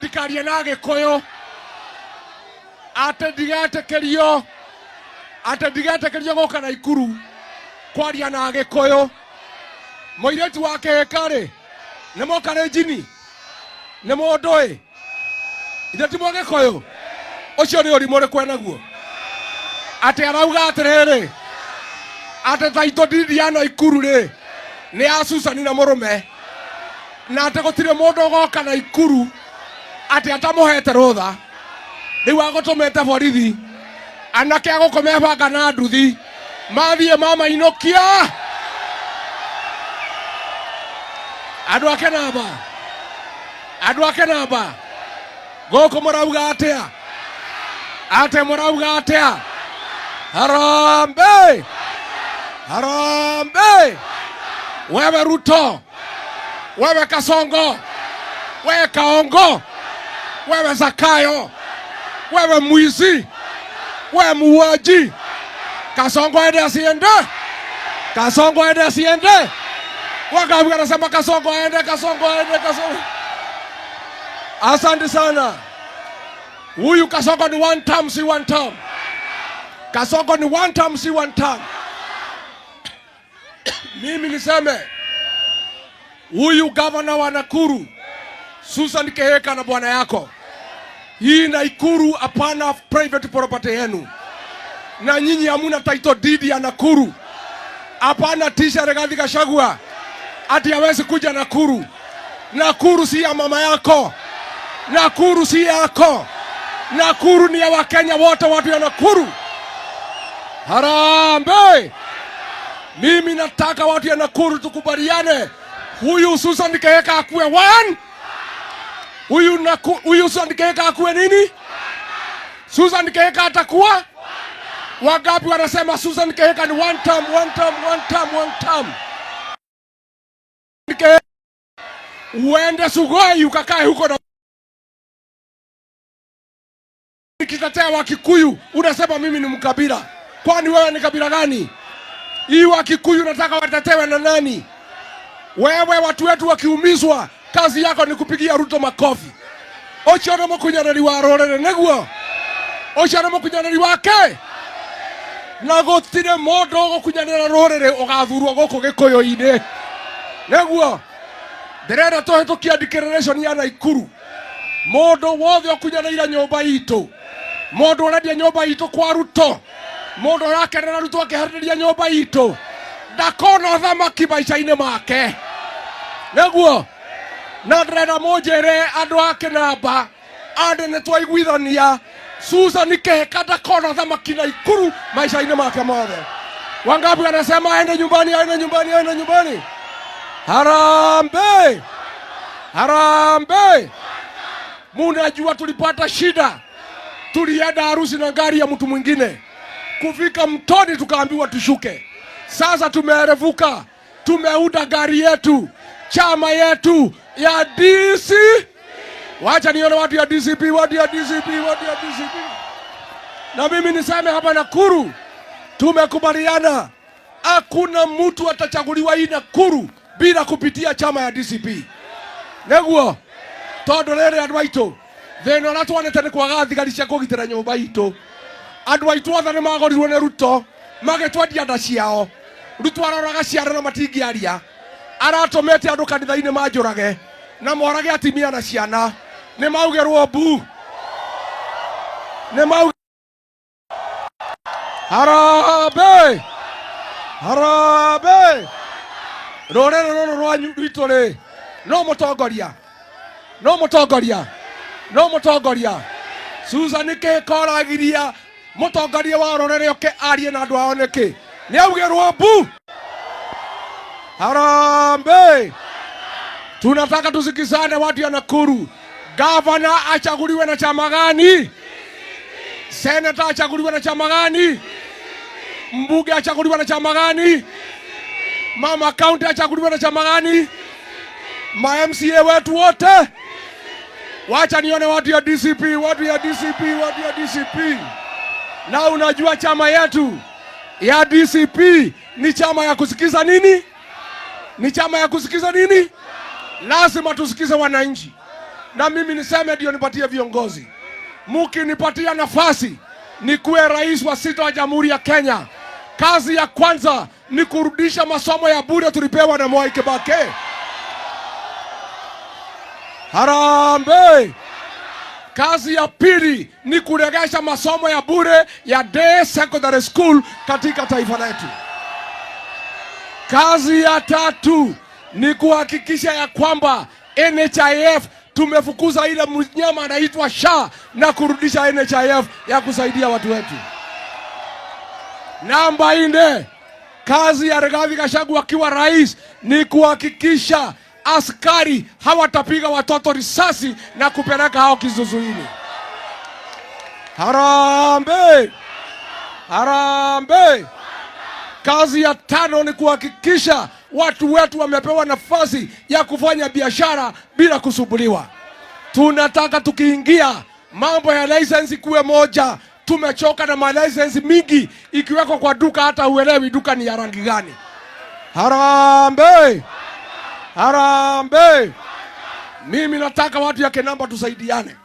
Ndikarie na Gikuyu ate ndigetĩkĩrio, ate ndigetĩkĩrio gũka Naikuru kwaria na Gikuyu. Mũirĩtu wa Kĩhĩka rĩ, nĩ Mũkalenjini, nĩ mũndũ ĩ, ithe ti Mũgĩkũyũ? Ũcio nĩ ũrimũ ũrĩkũ enaguo? Atĩ arauga atĩrĩrĩ, atĩ title deed ya Naikuru rĩ nĩ ya Susan na mũrũme, na atĩ gũtirĩ mũndũ ũgoka Naikuru atĩ atamũhete rũtha. Rĩu agũtũmĩte borithi anake agũkũ mebanga na nduthi mathiĩ mamainũkia andũ ake namba, andũ ake namba. Gũkũ mũrauga atĩa? Ate mũrauga atĩa? Harambee! Harambee! Wewe Ruto, wewe Kasongo, wewe Kaongo, wewe Zakayo, wewe mwizi, wewe muuaji. Kasongo aende asiende? Kasongo aende asiende? Wangapi wanasema Kasongo aende, Kasongo aende, Kasongo? Asante sana. Huyu Kasongo ni one term, si one term. Kasongo ni one term, si one term. Mimi niseme huyu gavana wa Nakuru Susan Kihika na bwana yako, hii Nakuru hapana private property yenu, na nyinyi hamuna title deed ya Nakuru. Hapana tisha Rigathi Gachagua ati hawezi kuja Nakuru. Nakuru si ya mama yako, Nakuru si yako, Nakuru ni ya Wakenya wote, watu ya Nakuru. Harambee! Mimi nataka watu ya Nakuru tukubaliane, huyu Susan Kihika akuwe one, huyu Susan Kihika akuwe nini? Susan Kihika atakuwa wangapi? Wanasema Susan Kihika ni one term, one term, one term, one term. Kihika, uende Sugoi ukakae huko na nikitetea Wakikuyu unasema mimi ni mkabila. Kwani wewe ni kabila gani? Hii Wakikuyu nataka watetewe na nani? Wewe watu wetu wakiumizwa, kazi yako ni kupigia Ruto makofi. Ucio nĩ mũkunyanĩri wa rũrĩrĩ nĩguo, ũcio nĩ mũkunyanĩri wake, na gũtirĩ mũndũ ũgũkunyanĩra rũrĩrĩ ũgathurwo gũkũ Gĩkũyũ-inĩ nĩguo. Ndĩrenda tũhĩtũkia declaration ya Naikuru. Mũndũ wothe ũkunyanĩire nyũmba itũ, mũndũ ũrendia nyũmba itũ kwa Ruto, mũndũ ũrakenera Ruto akĩharĩrĩria nyũmba itũ, ndakona ũthamaki maica-inĩ make nĩguo. Na ndĩrenda mũnjĩre andũ a Kĩnamba andĩ nĩ twaiguithania Susan Kihika ndakona ũthamaki Naikuru maica-inĩ make mothe. Wangapi wanasema aende nyumbani, aende nyumbani, aende nyumbani? Harambee! Harambee! Munajua tulipata shida, tulienda harusi na gari ya mtu mwingine, kufika mtoni tukaambiwa tushuke. Sasa tumeerevuka, tumeunda gari yetu, chama yetu ya DC. Wacha nione watu ya DCP, watu ya DCP, watu ya DCP. Na mimi niseme hapa Nakuru tumekubaliana hakuna mtu atachaguliwa hii Nakuru bila kupitia chama ya DCP. Neguo tondu rĩrĩ andũ aitũ thĩna ũrĩa twanĩte nĩ kwaga thigari cia kũgitĩra nyũmba itũ. Andũ aitũ othe nĩ magorirwo nĩ Ruto magĩtwendia nda ciao. Ruto aroraga ciana na matingĩaria, aratũmĩte andũ kanitha-inĩ manjũrage na morage atimia na ciana. Nĩ maugĩrwo mbu, nĩ mau. Harambee! Harambee! Rũrĩrĩ rũrũ rwanyu rwitũ rĩ, no mũtongoria, no mũtongoria, no mũtongoria Susan Kihika ũragiria mũtongoria wa rũrĩrĩ oke arie na andũ ao nĩkĩ? Nĩ augĩrwo mbu. Harambee! Tunataka tusikizane watu ya Nakuru. Gavana achaguliwe na chama gani? Seneta achaguliwe na chama gani? Mbunge achaguliwe na chama gani? Mama county achaguliwe na chama gani? Ma MCA wetu wote. Wacha nione watu ya DCP, watu ya DCP, watu ya DCP. Na unajua chama yetu ya DCP ni chama ya kusikiza nini? Ni chama ya kusikiza nini? Lazima tusikize wananchi. Na mimi niseme ndio nipatie viongozi. Mukinipatia nafasi nikuwe rais wa sita wa Jamhuri ya Kenya, kazi ya kwanza ni kurudisha masomo ya bure tulipewa na Mwai Kibaki. Harambee! Kazi ya pili ni kuregesha masomo ya bure ya day secondary school katika taifa letu. Kazi ya tatu ni kuhakikisha ya kwamba NHIF tumefukuza ile mnyama anaitwa SHA na kurudisha NHIF ya kusaidia watu wetu. Namba 4, kazi ya Rigathi Gachagua akiwa rais ni kuhakikisha askari hawatapiga watoto risasi na kupeleka hao kizuzuini. Harambee! Harambee! Kazi ya tano ni kuhakikisha watu wetu wamepewa nafasi ya kufanya biashara bila kusumbuliwa. Tunataka tukiingia mambo ya license kuwe moja. Tumechoka na ma license mingi ikiwekwa kwa duka, hata huelewi duka ni ya rangi gani. Harambee! Harambee! Mimi nataka watu ya Kinamba tusaidiane.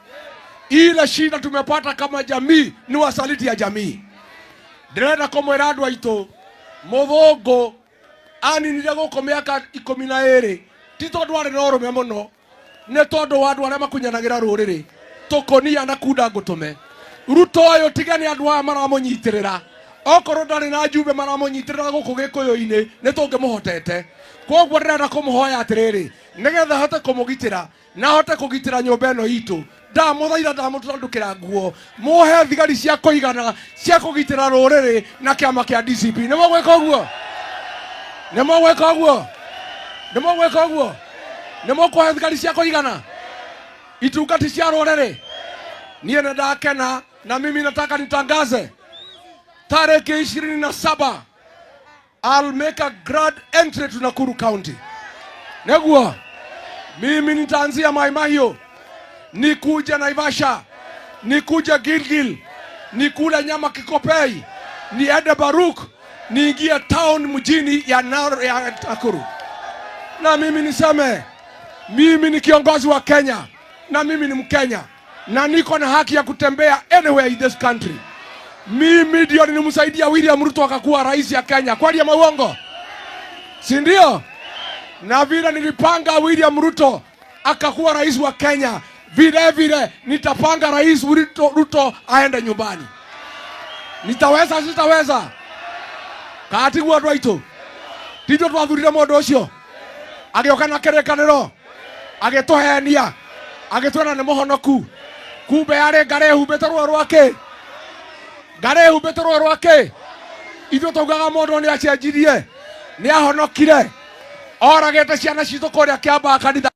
Ile shida tumepata kama jamii ni wasaliti ya jamii. Ndĩrenda kũmwĩra andũ aitũ mũthũngũ aninire gũkũ mĩaka 12 ti tondũ arĩ na ũrũme mũno, nĩ tondũ wa andũ arĩa makunyanagĩra rũrĩrĩ tũkũnia na kunda ngũtũme. Ruto ũyũ tiga nĩ andũ aya maramũnyitĩrĩra, okorwo ndarĩ na njumbe maramũnyitĩrĩra gũkũ gĩkũyũ-inĩ nĩ tũngĩmũhotete. Koguo ndĩrenda kũmũhoya atĩrĩrĩ, nĩgetha hote kũmũgitĩra na hote kũgitĩra nyũmba ĩno itũ, ndamũthaitha ndamũtandũkĩra nguo, muhe thigari cia kũigana cia kũgitĩra rũrĩrĩ na kĩama kĩa DCP. Nĩ mũgwĩka ũguo? Nĩ mũgwĩka ũguo? Nĩ mũgwĩka ũguo? Nĩ mũkũhe thigari cia kũigana itungati cia rũrĩrĩ? Niĩ nĩ ndakena, na mimi nataka nitangaze tarehe 27 I'll make a grand entry to Nakuru County. Neguo mimi nitaanzia Mai Mahiu, nikuje Naivasha, nikuje Gilgil, nikule nyama Kikopey, niende Baruk, niingie town mjini ya Nakuru. Na mimi niseme, mimi ni kiongozi wa Kenya na mimi ni Mkenya na niko na haki ya kutembea anywhere in this country. Mimi ndio nilimsaidia William Ruto akakuwa rais ya Kenya. Kweli ya mauongo? Si ndio? Na vile nilipanga William Ruto akakuwa rais wa Kenya, vile vile nitapanga rais Ruto aende nyumbani. Nitaweza, sitaweza? Katigwo andũ aitũ, tithuĩ twathurire mũndũ ũcio agĩũka na kĩrĩkanĩro agĩtũhenia agĩtwĩra nĩ mũhonoku, kumbe yarĩ ngarĩ ĩhumbĩte ruo rwake, ngarĩ ĩhumbĩte ruo rwake. Ithuĩ taugaga mũndũ nĩ acenjirie, nĩ ahonokire, oragĩte ciana citũ kũrĩa Kĩambaa kanitha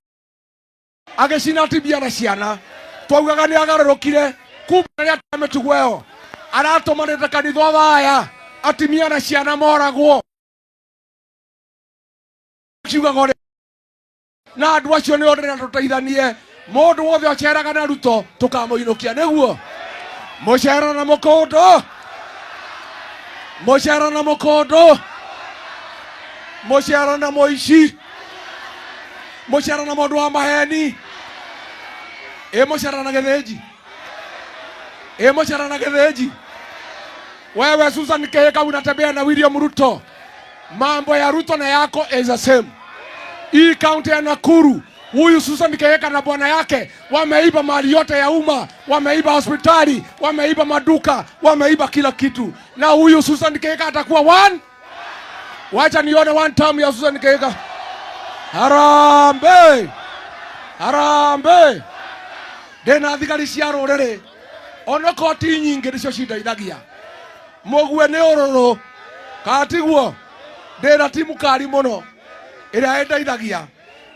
agĩcina atumia na ciana, twaugaga nĩ agarũrũkire, kumbe rĩrĩa atiga mĩtugo ĩyo aratũmanĩte kanitha thaya atumia na ciana moragwo, kiugaga ũrĩa na andũ acio nĩo ndĩrenda tũteithanie. Mũndũ wothe ũceraga na Ruto tũkamũinũkia, nĩguo mũcera na mũkũndũ, mũcera na mũkũndũ, mũcera na mũici, mũcera na mũndũ wa maheni, ĩ mũcera na gĩthĩnji, ĩ mũcera na gĩthĩnji. Wewe Susan Kihika unatembea na William Ruto, mambo ya Ruto na yako is the same. Hii kaunti ya Nakuru, huyu Susan Kihika na bwana yake wameiba mali yote ya umma, wameiba hospitali, wameiba maduka, wameiba kila kitu. Na huyu Susan Kihika atakuwa one. Wacha nione one term ya Susan Kihika. Harambee! Harambee! Ndĩna thigari cia rũrĩrĩ ona koti nyingĩ nĩcio cindeithagia. Mũgue nĩ ũrũrũ katiguo, ndĩna timu kari mũno ĩrĩa ĩndeithagia.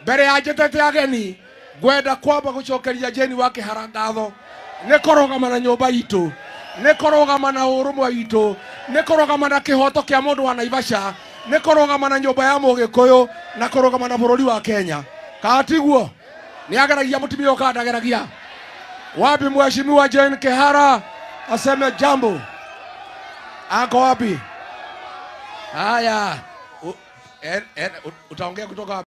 Mbere ya njĩtĩte ageni, ngwenda kwamba gũcokeria Jane wa Kĩhara ngatho nĩ kũrũgama na nyũmba itũ, nĩ kũrũgama na ũrũmwe witũ, nĩ kũrũgama na kĩhoto kĩa mũndũ wa Naivasha, nĩ kũrũgama na nyũmba ya Mũgĩkũyũ na kũrũgama na bũrũri wa Kenya. Katiguo nĩ ageragia mũtumia ũyũ kana ndageragia? Wapi mheshimiwa Jane Kihara aseme jambo? Ako wapi? Haya, utaongea kutoka wapi?